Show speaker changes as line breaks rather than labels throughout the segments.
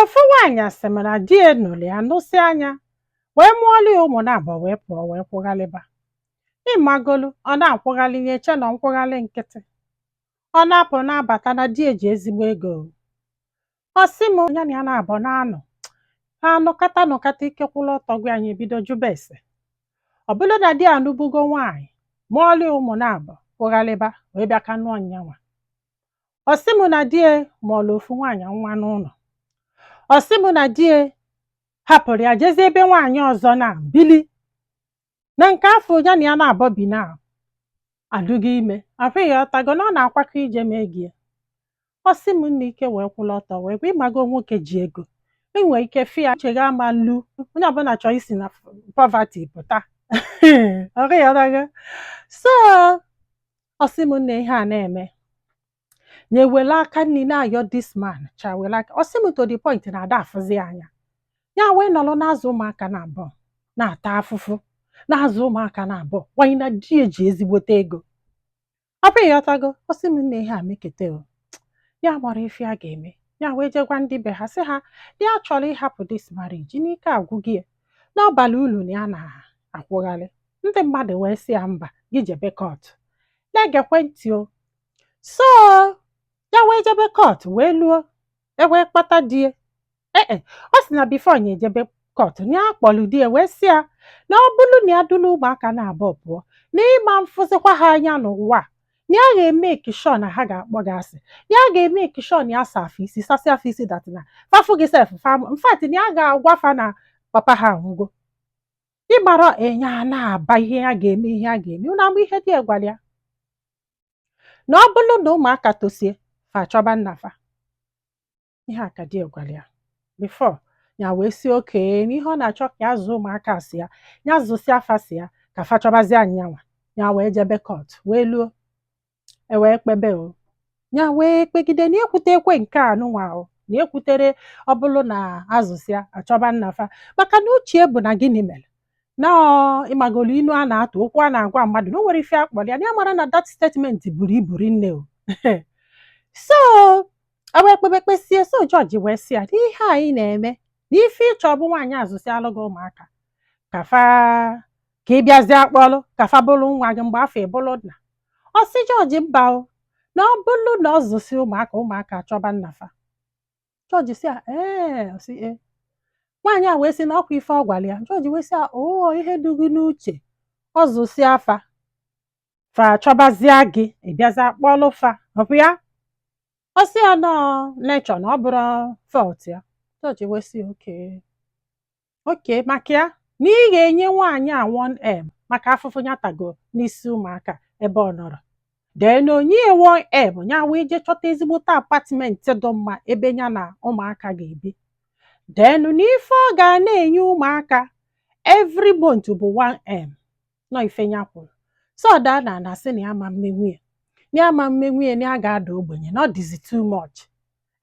Ofu nwaanyị sị m na di ya nụrụ ya nụsị anya wee mụọlụ ya ụmụ na abụọ, wee pụọ wee kwụghalịba. Ịmagolu, ọ na-akwụghalị ya, eche na nkwụghalị nkịtị. Ọ na-apụ na-abata na di eji ezigbo ego. Ọ sị m ya na ya na-abụ na-anọ ha anụkata nụkata, ike kwụlụ ọtọ gwa anyị ebido jụba ese. Ọ bụrụ na di anụbugo nwaanyị, mụọlụ ya ụmụ na abụọ, kwụghalịba, wee bịa ka nụọ nyanwa. Ọ sị m na di ya mụọlụ ofu nwaanyị nwa n'ụlọ. Ọ sị m na di ya hapụrụ ya jezie ebe nwaanyị ọzọ na bili na nke afọ ya na ya na-abọ bi na adụgo ime afụghị ọtago na ọ na-akwakọ ije mee gị ya. Ọ sị m nna, ike wee kwụrụ ọtọ wee gwa, ịmago nwoke ji ego inwe ike fia uche ga ama nlu. Onye ọbụla chọrọ isi na poverty pụta ọghị ọtago. So ọ sị m nna, ihe a na-eme ya, ewele aka nri na-ayọ this man cha wele aka. Ọ sị m to the point na ada afụzi ya anya, ya wee nọrọ na-azụ ụmụaka na abụọ, na-ata afụfụ na-azụ ụmụaka na abụọ, wanyị na di eji ezigbote ego. Ọ bụ ịghọtago. Ọ sị m nna, ihe a mekete o, ya mara ife a ga-eme. Ya wee jegwa ndị be ha, sị ha na ya chọrọ ịhapụ this marriage, n'ike agwụghị ya n'ọbalị ulu na ya na-akwụgharị. Ndị mmadụ wee sị ya mba, gị jebe court na-egekwe ntị o. So ya wee jebe court, wee luo e wee kpọta di ya. Ee, ọ sị na before ya ejebe court, na ya kpọrọ di ya wee sị ya na ọ bụrụ na ya dụrụ ụmụaka na abụọ pụọ na ịma mfụzikwa ha anya n'ụwa a, na ya ga-emeki sure na ha ga-akpọ gị asị, na ya ga-emeki sure na ya sa afọ isi sasị afọ isi, that na fafụ gị sef fa. In fact, na ya ga-agwa fa na papa ha anwụgo. Ịgbara enye a na-aba ihe ya ga-eme, ihe a ga-eme unu ama ihe dị ya gwara ya na ọ bụrụ na ụmụaka tosie, fa achọba nna fa. Ihe a ka di ya gwara ya before ya wee si oke n'ihe ọ na-achọ ka ya zụọ ụmụaka si ya, ya zụsịa afa si ya ka fa chọbazie anyanwa. Ya wee jebe court, wee luo e wee kpebe o. Ya wee kpegide na ekwute ekwe nke a nụnwa o na ekwutere ọ bụrụ na azụsịa achọba nna fa, maka na ochie bụ na gịnị mere na ọ ịmagolu inu a na-atụ okwu a na-agwa mmadụ na o nwere ife akpọrọ ya na ya mara na that statement buru ibu rinne o. So e wee kpebe kpesie. So jọji wee sị ya na ihe anyị na-eme na ife ịchọ bụ nwaanyị azụsịalụ gị ụmụaka ka fa ka ị bịazie kpọlụ ka fa bụrụ nwa gị mgbe afọ ịbụlụ nna. Ọ sị jọji mba o, na ọ bụrụ na ọ zụsị ụmụaka, ụmụaka achọba nna fa. Jọji sị ya ee. Ọ sị ee. Nwaanyị a wee sị na ọkwa ife ọ gwara ya. Jọji wee sị ya oo, ihe dị gị n'uche, ọ zụsịa afa fa achọbazie gị, ị bịazie kpọlụ fa, ọ bụ ya? Ọ sị ya nọọ nature, na ọ bụrụ fault ya. Jọji wee sị okay, okay, maka ya na ị ga-enye nwaanyị a 1M maka afụfụ ya tago n'isi ụmụaka ebe ọ nọrọ. Then onye 1M ya wee jee chọta ezigbote apartment dị mma ebe ya na ụmụaka ga-ebi. Then na ife ọ ga na-enye ụmụaka every month bụ 1M nọ ife ya kwuru. So daa na na sị na ya ma mmenwu ya, na ya ma mmenwu ya, na ya ga-ada ogbenye, na ọ dịzi too much.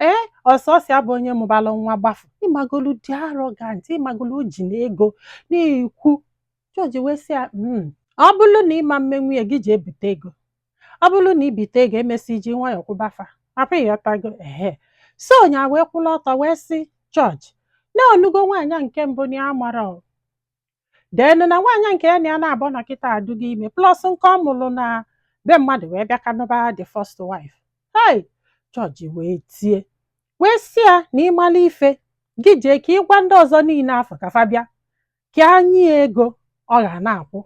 Ee, ọsọsọ ya bụ onye mụbalụ nwa gbafu. Ịmagolu dị arrogant, ịmagolu o ji na ego na-ekwu. Jọji wee sị ya ọ bụrụ na ịma mmenwu ya, gị ji ebute ego. Ọ bụrụ na ibite ego, emesi iji nwayọọ kwụbafa papa, ịghọtago? Ehe. So nya wee kwụrụ ọtọ wee sị jọji na onugo nwaanyị nke mbụ na ya mara o. Then na nwaanyị nke ya na ya na-abụ nọ kịta adụgo ime, plus nke ọ mụrụ na be mmadụ, wee bịa ka nụba the first wife. Hey, jọji wee tie wee sị ya na ịmala ife gị jee ka ịgwa ndị ọzọ niile afọ ka fa bịa ka anyị ego ọ ga na-akwụ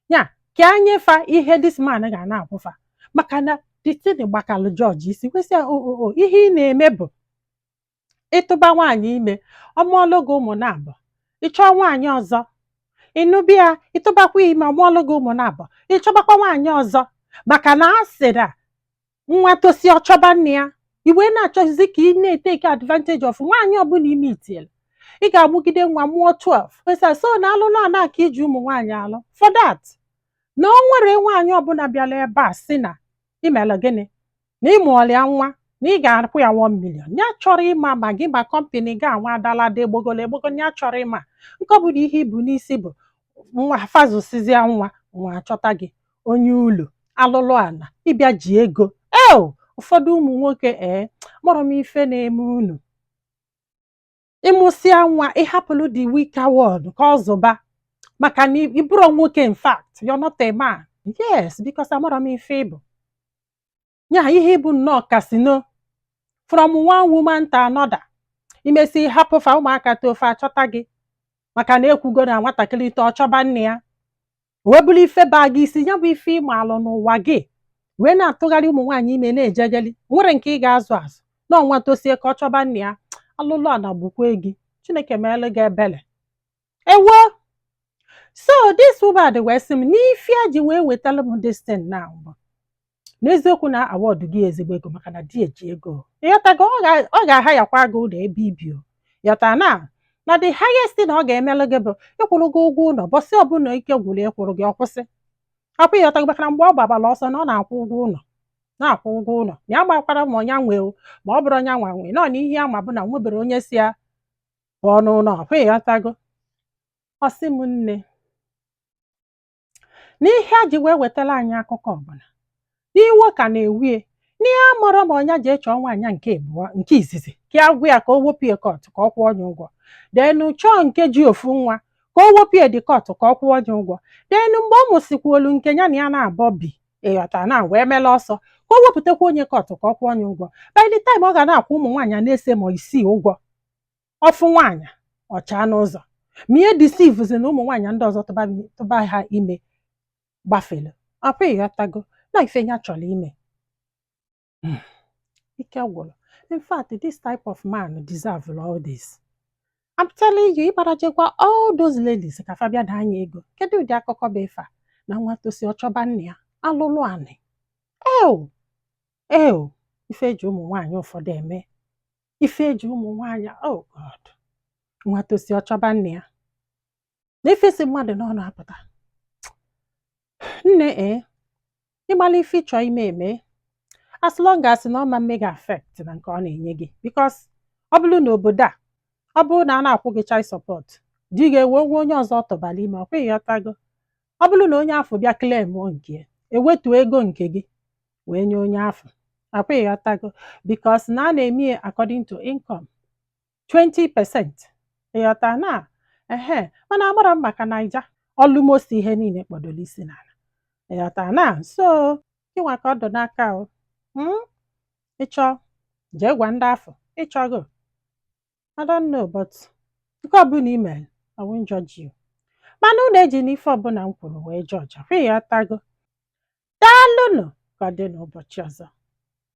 ya, ka anyị fa ihe this man ga na-akwụfa, maka na the thing gbakalụ jọji isi. Wee sị ya o o o, ihe ị na-eme bụ ịtụba nwaanyị ime, ọ mụọlụ gị ụmụ na-abụ, ịchọọ nwaanyị ọzọ, ịnụbịa, ịtụbakwa ime, ọ mụọlụ gị ụmụ na-abụ, ịchọbakwa nwaanyị ọzọ, maka na a sịrị a nwa tosi ọchọba nne ya. I wee na-achọzi ka ị na-etake advantage of nwaanyị ọbụla ime itiele. Ị ga-amụgide nwa mụọ 12 kwesịrị. So na alụlụ a na-aka iji ụmụ nwaanyị alụ for that, na o nwere nwaanyị ọbụla bịara ebe a sị na imele gịnị na ịmụọla ya nwa na ị ga-akwụ ya 1 million. Ya chọrọ ịma ma gị ma company gị anwa adalada egbogolo egbogolo. Ya chọrọ ịma nke ọ bụla ihe ibu n'isi bụ nwa fazụsizia nwa nwa achọta gị onye ụlọ alụlụ ana ịbịa ji ego eo. Ụfọdụ ụmụ nwoke, ee, mụrụ m ife na-eme unu. Ịmụsịa nwa, ịhapụrụ the weaker one ka ọ zụba, maka na ị bụrụ nwoke. In fact, you're not a man. Yes, because amarọ m ife ịbụ nya ihe ịbụ nnọọ casino from one woman to another. Imesi hapụfa ụmụaka to ofe achọta gị, maka na ekwugo na nwatakịrị tọọ chọba nne ya, wee bụrụ ife baa gị isi. Ya bụ ife ịma alụ n'ụwa gị wee na-atụgharị ụmụ nwaanyị ime na-ejegeli nwere nke ị ga-azụ azụ na ọnwa tosie ka ọ chọba nne ya. Alụlụ a na-gbukwe gị. Chineke meelu gị ebele. Ewo, so this woman wee sị m n'ife a ji wee wetara m this thing now bụ n'eziokwu na award gị ezigbo ego, maka na di eji ego. Ịghọtago? Ọ ga-aha yakwa gị ụlọ ebe ibi o. Yọta na the highest thing ọ ga-emelụ gị bụ ịkwụrụ gị ụgwọ ụlọ bọsị ọbụla ike gwụrụ ịkwụrụ gị, ọkwụsị akwụ. Ịghọtago? Maka na mgbe ọ gbabara ọsọ na ọ na-akwụ ụgwọ ụlọ, na-akwụ ụgwọ ụlọ na ya gbakwara ma ọnya nwee o, ma ọ bụrụ ọnya nwa nwee nọ na ihe ama bụ na nwebere onye si ya pụọ n'ụlọ ọkwa. Ịghọtago? Ọ sị m nne, n'ihe a ji wee wetara anyị akụkọ ọbụla n'iwe ka na-ewie n'ihe amụrụ ma ọnya ji chọọ nwaanyị nke abụọ nke izizi ka ya gwa ya ka o wepụ ya court ka ọ kwụọ onye ụgwọ, denu chọọ nke ji ofu nwa ka o wepụ ya dị court ka ọ kwụọ onye ụgwọ, denu mgbe ọ mụsịkwuolu nke ya na ya na-abọ bi, ịghọta, na wee mele ọsọ ka o wepụtakwa onye court ka ọ kwụọ onye ụgwọ. By the time ọ ga na-akwụ ụmụ nwaanyị na-ese ma isii ụgwọ ọfụ nwaanyị ọchaa n'ụzọ ma ihe deceive na ụmụ nwaanyị ndị ọzọ tụba ha ime gbafere ọkwa. Ịghọtago na ife ya chọrọ ime? Ike gwụrụ. In fact, this type of man deserve all this. I'm telling you, ịgbarajekwa all those ladies ka fa bịa na anya ego. Kedu ụdị akụkọ bụ ife a na nwa tosi ọchọba nne ya? Alụlụ anị eo eo, ife eji ụmụ nwaanyị ụfọdụ eme, ife eji ụmụ nwaanyị. Oh God, nwa tosi ọchọba nne ya na ife si mmadụ n'ọnụ apụta. Nne, ee, ịgbala ife ịchọ ime eme, as long as na ọ ma mme gị affect na nke ọ na-enye gị, because ọ bụrụ na obodo a, ọ bụrụ na a na-akwụ gị child support, di ga-ewe onwe onye ọzọ tụbara ime ọkwa. Ịghọtago? Ọ bụrụ na onye afọ bịa claim nke ya, ewetuo ego nke gị wee nye onye afọ akwa. Ịghọtago? Because na a na-eme ya according to income, 20%. Ịghọta na ehe, mana agbara m maka Naija, almost ihe niile kpọdoro isi n'ala. Ịghọta na so ịnwa ka ọ dọ n'aka o. Ịchọ jee gwa ndị afọ ịchọgo. I don't know, but nke ọbụla i mere, I won't judge you. Mana unu eji n'ife ọbụla m kwuru wee judge akwa. Ịghọtago? Daalụnụ, ka ọ dị n'ụbọchị ọzọ.